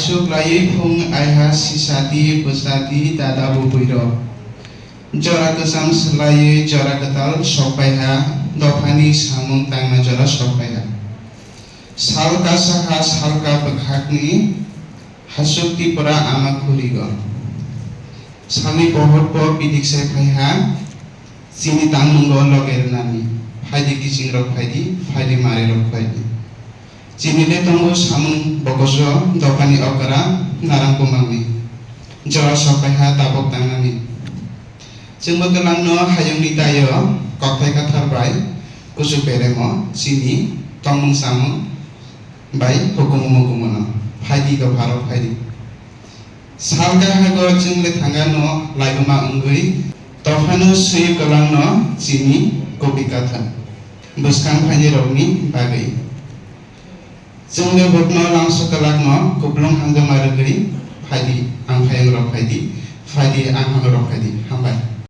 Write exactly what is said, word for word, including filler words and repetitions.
Chuklaiwi phung aiha sisadi bwsadi dada bubuirok. Jora kwcham swlaiwi jora kwtal sokpaiha dophani samung tangna jora sokpaiha. Sal kasaha salka bwkhakni hasuk Tripura ama khurigo. Salni pohor po pidik sai phaiha. Chini tangmungo loge rwnani, phaidi kiching rok phaidi, phaidi mare rok phaidi. Chini le tongo samung bokoso dophani okra narang kumangni. Jora sokpaiha tabok tangnani. Chwngbo kwlangno hayungni daio kokthai kathar bai kuchuk beremo chini tongmung samung bai hukumu mukumu no. Phaidi dopha rok phaidi. Salka hago chwng le thangano laibuma wngwi, dophano swi kwlangno chini kopi katha bwskang phainirokni bagwi. Chwng le bokno lamso kwlakno kuplung hangama rwgwi phaidi, ang phayungrok phaidi, phaidi, ang hangrok phaidi. Hambai.